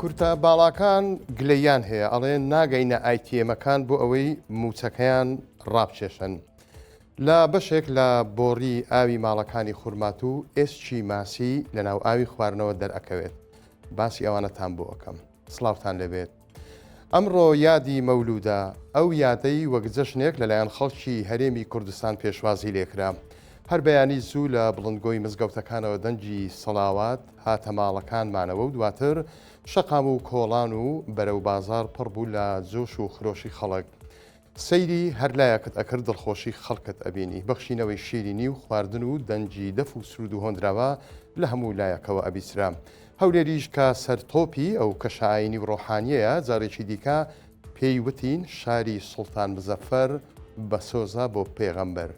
کورتە باڵاکان گلەییان هەیە ئەڵێن ناگەینە ئایتیەمەکان بۆ ئەوەی مووچەکەیان ڕابکێشن. لە بەشێک لە بۆڕی ئاوی ماڵەکانی خورماتوو ئێسکی ماسی لەناو ئاوی خواردنەوە دەرئەکەوێت. باسی ئەوانەتان بۆ ئەکەم. سڵاوتان لێبێت. ئەمڕۆ یادی مەولوودە، ئەو یادەی وەک جەژنێک لەلایەن خەڵکی هەرێمی کوردستان پێشوازی لێکرا. هەر بەیانی زوو لە بڵندگۆی مزگەوتەکانەوە دەنگی سەڵاوات هاتە ماڵەکانمانەوە و دواتر شەقام و کۆڵان و بەرەو بازاڕ پڕ بوو لە جۆش و خرۆشی خەڵک. سەیری هەر لایەکت ئەکرد دڵخۆشی خەڵکت ئەبینی، بەخشینەوەی شیرینی و خواردن و دەنگی دەف و سرود و هۆنراوە لە هەموو لایەکەوە ئەبیسرا. هەولێریش کە سەر تۆپی ئەو کەشە ئاینی و ڕۆحانیەیە جارێکی دیکە پێی وتین شاری سوڵتان مزەفەر بە سۆزە بۆ پێغەمبەر.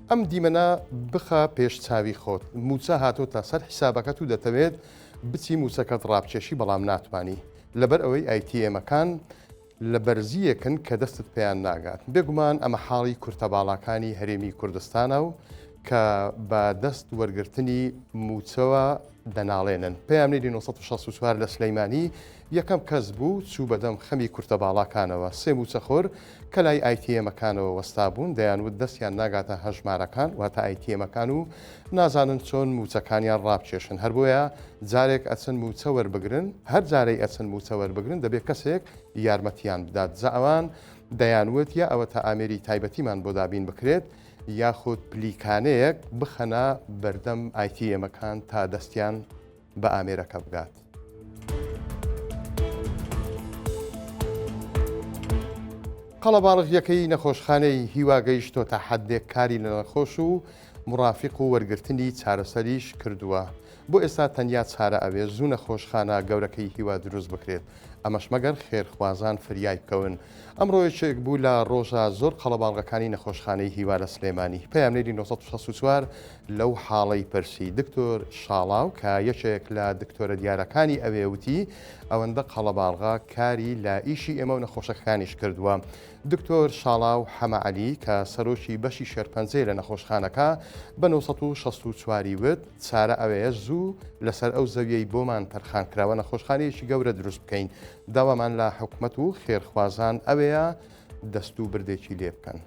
ئەم دیمەنە بخە پێش چاوی خۆت، مووچە هاتۆتە سەر حیسابەکەت و دەتەوێت بچی مووچەکەت ڕابکێشی بەڵام ناتوانی لەبەر ئەوەی ئایتیئێمەکان لە بەرزییەکن کە دەستت پێیان ناگات. بێگومان ئەمە حاڵی کورتە باڵاکانی هەرێمی کوردستانە و کە بە دەست وەرگرتنی مووچەوە دەناڵێنن. پەیامنێری 964 لە سلیمانی یەکەم کەس بوو چوو بەدەم خەمی کورتە باڵاکانەوە. سێ مووچەخۆر کە لای ئایتیئێمەکانەوە وەستابوون دەیانوت دەستیان ناگاتە هەژمارەکان واتە ئایتیئێمەکان و نازانن چۆن مووچەکانیان ڕابکێشن هەر بۆیە جارێک ئەچن مووچە وەربگرن هەر جارەی ئەچن مووچە وەربگرن دەبێ کەسێک یارمەتیان بدات جا ئەوان دەیانوت یا ئەوەتا ئامێری تایبەتیمان بۆ دابین بکرێت یاخود پلیکانەیەک بخەنە بەردەم ئایتیئێمەکان تا دەستیان بە ئامێرەکە بگات. قەڵەباڵغییەکەی نەخۆشخانەی هیوا گەیشتۆتە حەدێک کاری لە نەخۆش و مورافیق و وەرگرتنی چارەسەریش کردووە. بۆ ئێستا تەنیا چارە ئەوێ زوو نەخۆشخانە گەورەکەی هیوا دروست بکرێت. ئەمەش مەگەر خێرخوازان فریای بکەون. ئەمڕۆ یەکێک بوو لە ڕۆژە زۆر قەڵەباڵغەکانی نەخۆشخانەی هیوا لە سلێمانی. پەیامنێری 964 لەو حاڵەی پرسی. دکتۆر شاڵاو کە یەکێک لە دکتۆرە دیارەکانی ئەوێ وتی، ئەوەندە قەڵەباڵغە کاری لە ئیشی ئێمە و نەخۆشەکانیش کردووە. دکتۆر شاڵاو حەمە عەلی کە سەرۆکی بەشی شێرپەنجەیە لە نەخۆشخانەکە بە 964 ی وت، چارە ئەوەیە زوو لەسەر ئەو زەویەی بۆمان تەرخانکراوە نەخۆشخانەیەکی گەورە دروست بکەین، داوامان لە حکومەت و خێرخوازان ئەوەیە دەست و بردێکی لێ بکەن.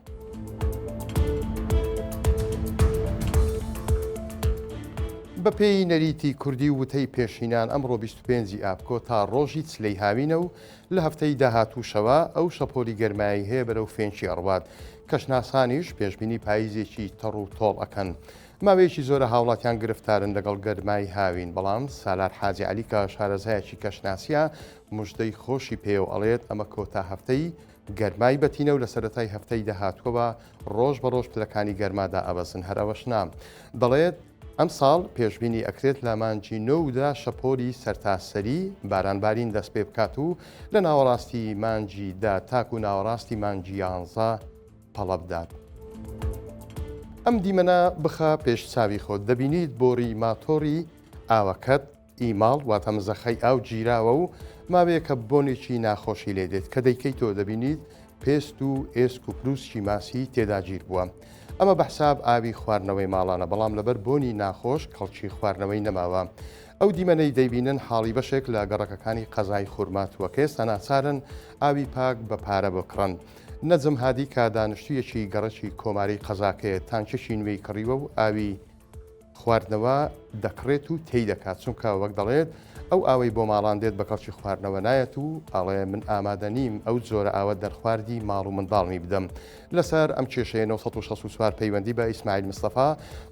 بەپێی نەریتی کوردی و وتەی پێشینان ئەمڕۆ 25 ی ئاب کۆتا ڕۆژی چلەی هاوینە و لە هەفتەی داهاتووشەوە ئەو شەپۆلی گەرمایەی هەیە بەرەو فێنکی ئەڕوات، کەشناسانیش پێشبینی پاییزێکی تەڕ و تۆڵ ئەکەن. ماوەیەکی زۆرە هاوڵاتیان گرفتارن لەگەڵ گەرمای هاوین، بەڵام سالار حاجی عەلی کە شارەزایەکی کەشناسیە مژدەی خۆشی پێیە و ئەڵێت ئەمە کۆتا هەفتەی گەرمای بەتینە و لە سەرەتای هەفتەی داهاتووەوە ڕۆژ بە ڕۆژ پلەکانی گەرما دائەبەزن، هەر ئەوەش نا دەڵێت ئەمساڵ پێشبینی ئەکرێت لە مانگی نۆ دا شەپۆلی سەرتاسەری بارانبارین دەستپێبکات و لە ناوەڕاستی مانگی دە تاکو ناوەڕاستی مانگی یانزە پەڵە بدات. ئەم دیمەنە بخە پێش چاوی خۆت، دەبینیت بۆری ماتۆڕی ئاوەکەت ی ماڵ واتە مزەخەی ئاو گیراوە و ماوەیەکە بۆنێکی ناخۆشی لێ دێت، کە دەیکەیتەوە دەبینیت پێست و ئێسک و پروسکی ماسی تێدا گیر بووە. ئەمە بە حساب ئاوی خواردنەوەی ماڵانە، بەڵام لەبەر بۆنی ناخۆش کەڵکی خواردنەوەی نەماوە. ئەو دیمەنەی دەیبینن حاڵی بەشێک لە گەڕەکەکانی قەزای خورماتووە کە ئێستا ناچارن ئاوی پاک بە پارە بکڕن. نەجم هادی کە دانیشتوویەکی گەڕەکی کۆماری قەزاکەیە، تانکێکی نوێی کڕیوە و ئاوی خواردنەوە دەکڕێت و تێی دەکات، چونکە وەک دەڵێت ئەو ئاوەی بۆ ماڵان دێت بە کەڵکی خواردنەوە نایەت و ئەڵێ من ئامادە نیم ئەو جۆرە ئاوە دەرخواردی ماڵ و منداڵمی بدەم. لەسەر ئەم کێشەیە 964 پەیوەندی بە ئیسماعیل مستەفا،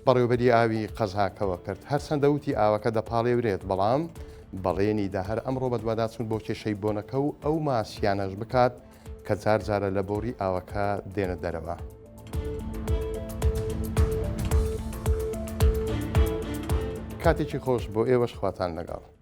بەڕێوەبەری ئاوی قەزاکەوە کرد. هەرچەندە وتی ئاوەکە دەپاڵێورێت، بەڵام بەڵێنی دا هەر ئەمڕۆ بەدواداچوون بۆ کێشەی بۆنەکە و ئەو ماسیانەش بکات کە جار جارە لە بۆری ئاوەکە دێنە دەرەوە. کاتێکی خۆش بۆ ئێوەش خواتان لەگەڵ.